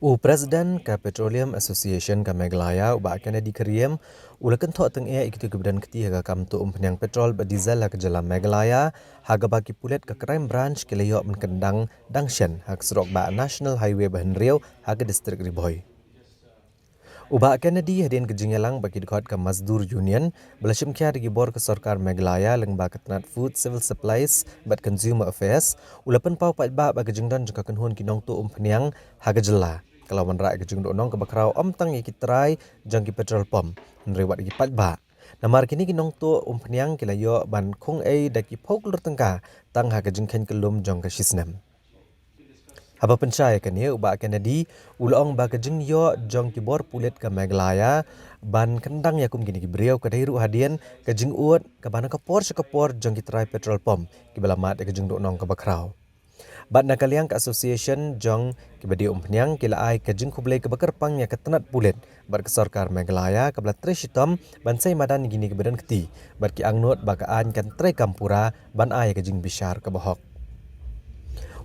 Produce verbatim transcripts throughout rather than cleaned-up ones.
U President ka Petroleum Association ka Meghalaya, u Bah Kennedy Kyriem, u la kynthoh tyngeh ïa kito kiba don kti ha ka kam tuh umphniang petrol bad diesel ha ka jylla Meghalaya, ha kaba ki pulit ka Crime Branch ki la ïoh ban kyndang dang shen ha ka surok bah National Highway ba hynriew ha ka district Ri Bhoi. U Bah Kennedy, hadien ka jingïalang bad ki dkhot ka Mazdoor Union ba la shim khia da ki bor ka sorkar Meghalaya lyngba ka tnat Food, Civil Supplies bad Consumer Affairs, u la pynpaw paidbah ba ka jingdon jong ka kynhun ki nongtuh umphniang ha ka jylla ka la wanrah ïa ka jingduhnong kaba khraw ym tang ïa ki trai jong ki petrol pump, hynrei wat ïa ki paidbah. Namar kine ki nongtuh umphniang ki la ïoh ban khung ei da ki phew klur tyngka tang ha ka jingkheiñ kyllum jong ka shisnem. Haba pynshai ïa kane, u Bah Kennedy u la ong ba ka jingïoh jong ki bor pulit ka Meghalaya ban kyndang ïa kum kine ki briew ka dei ruh hadien ka jingud kaba na ka por sha ka por jong ki trai petrol pump kiba la mad ïa ka jingduhnong kaba khraw. Bad na ka liang ka association jong kiba die umphniang ki la ai ka jingkhublei kaba kyrpang ïa ka tnat pulit bad ka sorkar Meghalaya kaba la trei shitom ban sei madan ïa kine kiba don kti, bad ki angnud ba ka aiñ kan treikam pura ban ai ïa ka jingbishar kaba hok.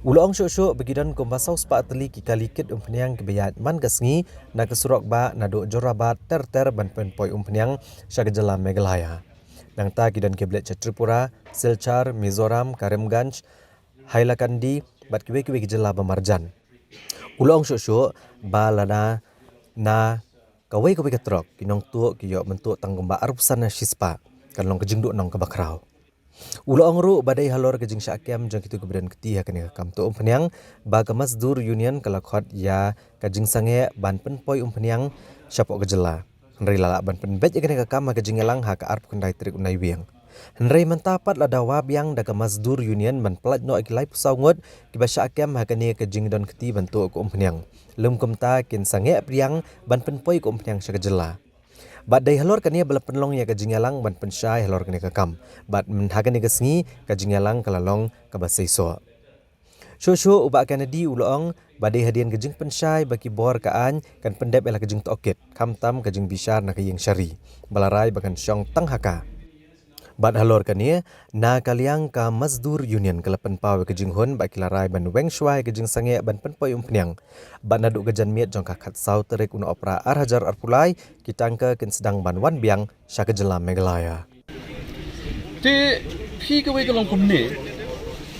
U la ong shuh shuh ba ki don kumba saw spah tylli ki kali kit umphniang kiba ïaid man ka sngi na ka surok bah naduh Jorabat ter ter ban pynpoi umphniang sha ka jylla Meghalaya. Nangta ki don kiba leit sha Tripura, Silchar, Mizoram, Karimganj, Hailakandi bad kiwei kiwei ki jylla ba marjan. U la ong shuh shuh ba lada na kawei kawei ka trok ki nongtuh ki ïoh ban tuh tang kumba arphew san na shispah, kan long ka jingduhnong kaba khraw. U la ong ruh ba dei halor ka jingshah kem jong kito kiba don kti ha kane ka kam tuh umphniang ba ka Mazdoor Union ka la khot ïa ka jingsangeh ban pynpoi umphniang shapoh ka jylla. Hynrei la lah ban pynbeit ïa kane ka kam ha ka jingïalang ha ka arphew khyndai tarik u Naiwieng. Hynrei mynta pat la dawa biang da ka Mazdoor Union ban pyllait noh ïa ki laiphew saw ngut kiba shah kem ha kane ka jingdon kti ban tuh ka umphniang. Lym kumta kin sangeh pdiang ban pynpoi ka umphniang sha ka jylla. Bad dei halor kane ba la pynlong ïa ka jingïalang ban pynshai halor kane ka kam. Bad myn ha kane ka sngi ka jingïalang ka la long kaba seisoh. Shuh shuh u Bah Kennedy u la ong ba dei hadien ka jingpynshai ba ki bor ka aiñ kan pyndep ïa la ka jingtohkit, khamtam ka jingbishar na ka ïing shari, ba la rai ba kan shong tang ha ka. Bad halor kane, na ka liang ka Mazdoor Union ka la pynpaw ïa ka jinghun ba ki la rai ban weng shuwa ïa ka jingsangeh ban pynpoi umphniang. Bad naduh ka janmiet jong ka khatsaw tarik u Nohprah ar hajar arphew lai, ki tangka kin sdang ban wan biang sha ka jylla Meghalaya. Te phi kawei ka long kumne,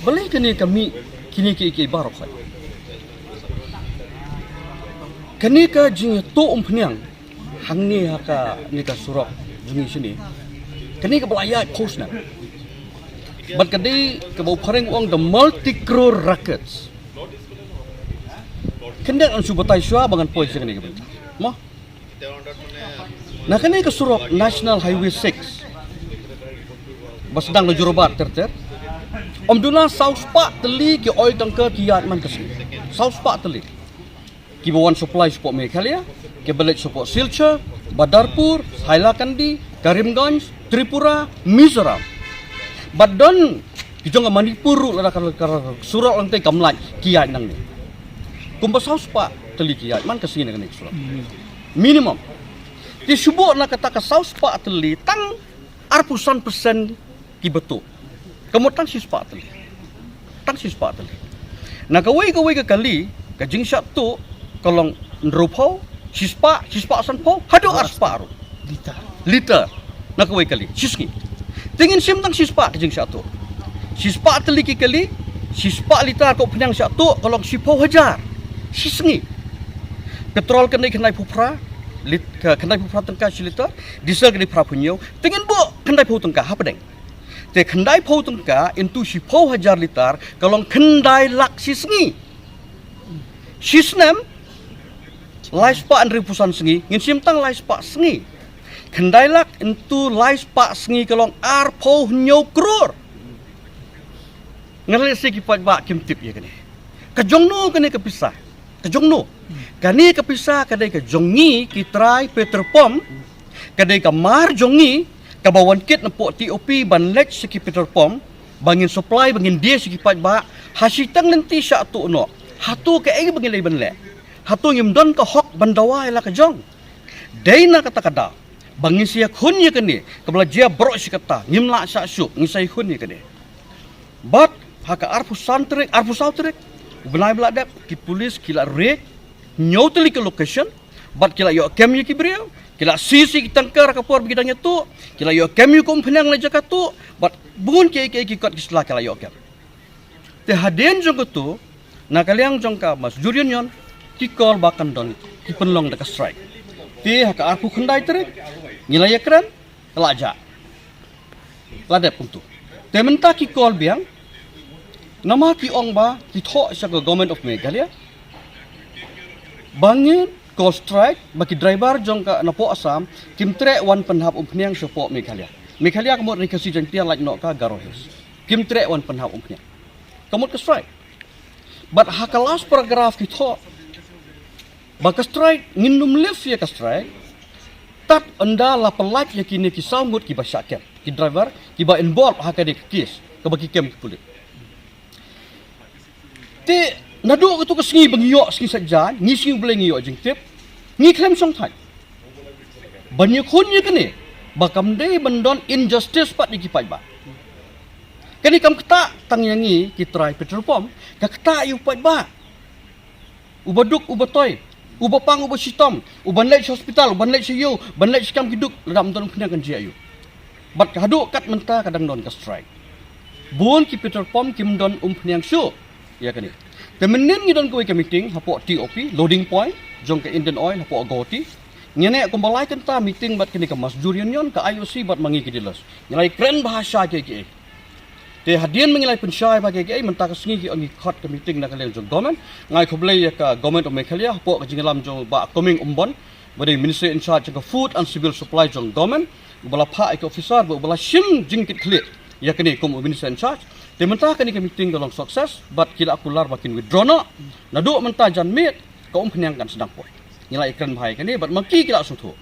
balei kane ka mih kine kiei kiei baroh khoit? Kane ka jingtuh umphniang hangne ha kane ka surok jong ngi shane, kane kaba la ïaid phew snem. Bad ka dei kaba u phareng u ong the multi crore rackets. Kyndiat, ngan shu batai shuwa ba ngan poi sha kane ka bynta. Mo? Na kane ka surok National Highway six ba sdang na Jorabat ter ter, ym duna saw spah tylli ki oitangka ki ïaid man ka sngi. Saw spah tylli. Kiba wan supply shapoh Meghalaya, kiba leit shapoh Silchar, Badarpur, Hailakandi, Karimganj, Tripura, Mizoram. Bad don ki jong ka Manipur ruh lada ka, ka surok lynti kam lait ki ïaid nangne. Kumba saw spah tylli ki ïaid man ka sngi na kane ka surok. Minimum. Te shu buh na kata ka saw spah tylli, tang arphew san percent kiba tuh. Ka mut tang shi spah tylli. Tang shi spah tylli. Na kawei kawei ka kali, ka jingshah tuh ka long hynriewphew, shi spah, shi spah sanphew haduh ar spah ruh. Liter. Liter. Na kawei kali shi sngi. Te ngin shim tang shi spah ka jingshah tuh. Shi spah tylli ki kali, shi spah liter ka umphniang shah tuh ka long shiphew hajar shi sngi. Petrol ka dei khyndaiphew phra lit-, ka khyndaiphew phra tyngka shi liter, diesel ka dei phraphew hynñiew. Te ngin buh khyndaiphew tyngka hapdeng. Te khyndaiphew tyngka into shiphew hajar liter ka long khyndai lak shi sngi. Shi snem, lai spah hynriewphew san sngi, ngin shim tang lai spah sngi. Khyndai lak into lai spah sngi ka long arphew hynñiew klur. Nga leh sha ki paidbah kim tip ïa kane. Ka jong no kane ka pisa? Ka jong no? Kane ka pisa ka dei ka jong ngi ki trai petrol pump. Ka dei ka mar jong ngi kaba wan kit na poh T O P ban leit sha ki petrol pump, ba ngin supply, ba ngin die sha ki paidbah. Ha shi tang lynti shah tuh noh, hato kaei ba ngin leit ban leh? Hato ngim don ka hok ban dawa ïa la ka jong? Dei na kata ka daw ba ngin sa ïakhun ïa kane, kaba la jia baroh shi katta, ngim lah shah shuh, ngin sa ïakhun ïa kane. Bad ha ka arphew san tarik, arphew saw tarik u bnai ba la dep, ki pulit ki la raid Hynñiew tylli ki location, bad ki la ïoh kem ïa ki briew, ki la sisi ki tanker ha ka por ba ki dang ïa tuh, ki la ïoh kem ïa ki umphniang na jaka tuh, bad bun kiei kiei ki kot ki sla ki la ïoh kem. Te hadien jong katu, na ka liang jong ka Mazdoor Union, ki call ba kan don ki pynlong da ka strike. Te ha ka arphew khyndai tarik, ngi la ïakren, la jah. La dep kumtu. Te mynta ki call biang, namar ki ong ba ki thoh sha ka Government of Meghalaya ba ngin call strike, ba ki driver jong ka napoh Assam kim treh wan pynhap umphniang shapoh Meghalaya. Meghalaya ka mut Ri Khasi Jaiñtia, lait noh ka Garo Hills. Kim treh wan pynhap umphniang. Ka mut ka strike. Bad ha ka last paragraph ki thoh ba ka strike, ngin ym lift ïa ka strike tad ynda la pyllait ïa kine ki saw ngut kiba shah kem, ki driver kiba involve ha kane ka case kaba ki kem ki pulit. Te naduh katu ka sngi ba ngi ïoh sngi Saitjaiñ, ngi Sngi U Blei ngi ïoh jingtip, ngi khlem shongthait ban ïakhun ïa kane, ba kam dei ban don injustice pat ïa ki paidbah. Kane kam ktah tang ïa ngi ki trai petrol pump, ka ktah ïa u paidbah, uba duk uba toi, uba pang uba shitom, uban leit sha hospital, uban leit sha ïew, ban leit sha kam ki duk, lada ym don umphniang kan jia ïa u. Bad haduh kat mynta ka dang don ka strike. Bun ki petrol pump kim don umphniang shuh ïa kane. Te mynnin ngi don kawei ka meeting hapoh T O P, loading point jong ka Indian Oil hapoh Guwahati. Ngi neh kumba lai kynta meeting bad kane ka Mazdoor Union, ka I O C bad ma ngi ki dealers. Ngi la ïakren bha sha kiei kiei. Te hadien ba ngi la pynshai bha kiei kiei, mynta ka sngi ki ong ngi khot ka meeting na ka liang jong government. Nga ai khublei ïa ka Government of Meghalaya hapoh ka jingïalam jong Bah Coming Ymbon, ba dei Minister in charge jong ka Food and Civil Supply jong government, uba la phah ïa ka officer, bad uba la shim jingkitkhlieh ïa kane kum u Minister in charge. Te mynta kane ka meeting ka long success, bad ki la kular ba kin withdraw noh. Naduh mynta janmiet ka umphniang kan sdang poi. Ngi la ïakren bha ïa kane, bad ma ki ki la sngewthuh.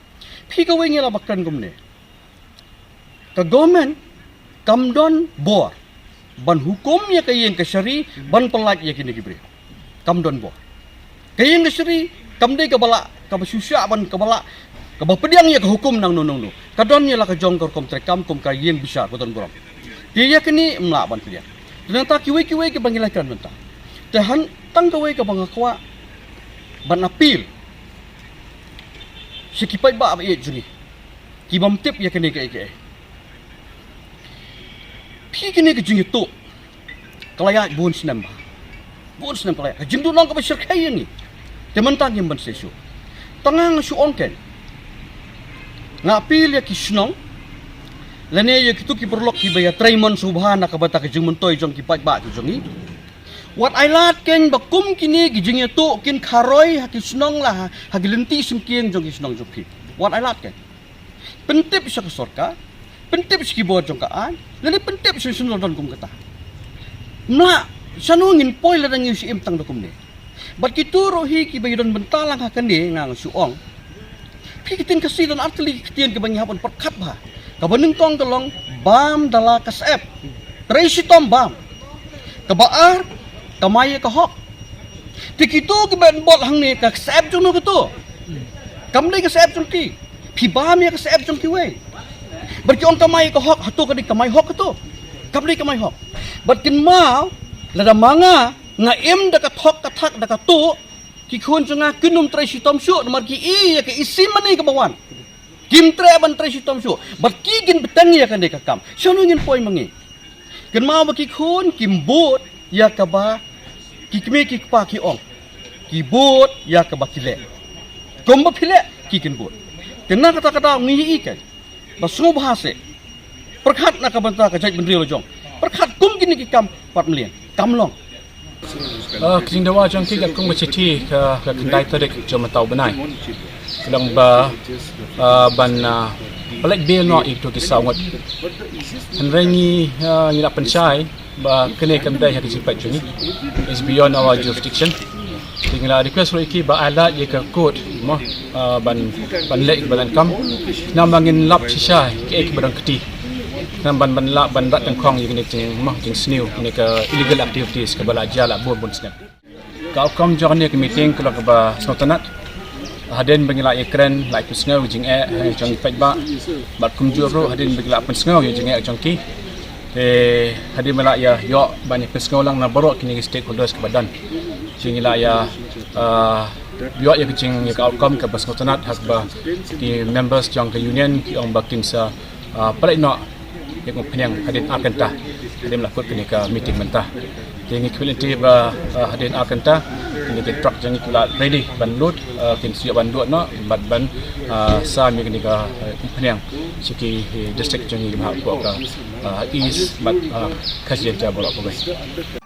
Phi kawei ngi la ba kren kumne. Ka government kam don bor ban hukum ïa ka ïing kashari ban pyllait ïa kine ki briew. Kam don bor. Ka ïing kashari kam dei kaba lah, kaba shu shah ban, kaba lah, kaba pdiang ïa ka hukum nangno nangno. Ka don ïa la ka jong ka rukom treikam kum ka ïing bishar ba don burom. Te ïa kane ym lah ban pdiang. Te nangta kiwei kiwei kiba ngi la kren mynta. Te hangta tang kawei kaba nga kwah ban appeal sha ki paidbah ba ïeit jong ngi, ki bym tip ïa kane kaei kaei. Phi, kane ka jingïatuh ka la ïaid bun snem bha. Bun snem ka la ïaid. Ka jingduhnong kaba shyrkhei ïa ngi. Te mynta ngim ban seisoh. Tang nga shu ong kein, nga appeal ïa ki shnong lane ïa kito ki paralok kiba ïatrei mon sngewbha na ka bynta ka jingmyntoi jong ki paidbah ki jong ngi. Wat ai lad kein ba kum kine ki jingïatuh kin kharoi ha ki shnong la ha, ha ki lynti syngkien jong ki shnong jong phi. Wat ai lad kein. Pyntip sha ka sorkar, pyntip sha ki bor jong ka aiñ, lane pyntip sha ki shnong don kum kata. Mla, shano ngin poi lada ngi shu im tang da kumne. Bad kito ruh hi kiba ïadon bynta lang ha kane, nga shu ong, phi, ka ktien Khasi don artylli ki ktien kiba ngi hap ban pyrkhat bha. Kaba nyngkong ka long bam da la ka syep. Trei shitom bam. Kaba ar, kamai ïa ka hok. Te kito kiba involve hangne, ka syep jong no kato? Kam dei ka syep jong ki. Phi bam ïa ka syep jong kiwei. Bad ki ong kamai ïa ka hok, hato ka dei kamai hok kato? Kam dei kamai hok. Bad kynmaw, lada ma nga, nga im da ka thok ka thak da ka tuh, ki khun jong nga kin ym trei shitom shuh namar ki ïohi ïa ka easy money kaba wan. Kim treh ban trei shitom shuh. Bad ki kin bteng ïa kane ka kam. Shano ngin poi ma ngi? Kynmaw ba ki khun kim bud ïa kaba ki kmie ki kpa ki ong. Ki bud ïa kaba ki leh. Kumba phi leh ki kin bud. Te na kata ka daw ngi ïohi kein ba sngewbha seh, pyrkhat na ka bynta ka jaitbynriew la jong. Pyrkhat kum kine ki kam pat mlien. Kam long. Ah, ka jingdawa jong ki katkum ka shithi ka, ka khyndai tarik jong mynta u bnai, ka long ba, ah, ban, ah, pynlait bail noh ïa kito ki saw ngut. Hynrei ngi, ah, ngi la pynshai ba kane kam dei ha ka jingpeit jong ngi, is beyond our jurisdiction. Te ngi la request ruh ïa ki ba ai lad ïa ka court mo, ah, ban, ban leh ïa ka ba donkam. Namar ngin lap shisha ïa kiei kiba donkti. Namar ban, ban lap ban rat tyngkhong ïa kane ka jing mo, jingsniew, kane ka illegal activities kaba la jia la bun bun snem. Ka outcome jong kane ka meeting ka long kaba sngewtynnat. Hadien ba ngi la ïakren, la ïapynsngew ïa ka jingeh, eh, jong ki paidbah, bad kumjuh ruh hadien ba ngi la pynsngew ïa ka jingeh jong ki, te hadien ba la ïa ïoh ban ïapynsngew lang na baroh kine ki stakeholders kiba don, te ngi la ïa, ah, Ïoh ïa ka jing ïa ka outcome kaba sngewtynnat ha kaba ki members jong ka union ki ong ba kin sa, ah, pynleit noh ïa ka umphniang hadien ar kynta hadien la kut kane ka meeting mynta. Te ngi khmih lynti ba, ah, hadien ar kynta kine ki truck jong ngi ki la ready ban load, ah, kin sa ïoh ban duh noh bad ban, ah, sam ïa kane ka, ah, umphniang sha ki, eh, district jong ngi ba hapoh ka, ah, East bad, ah, Khasi Jaiñtia baroh kawei.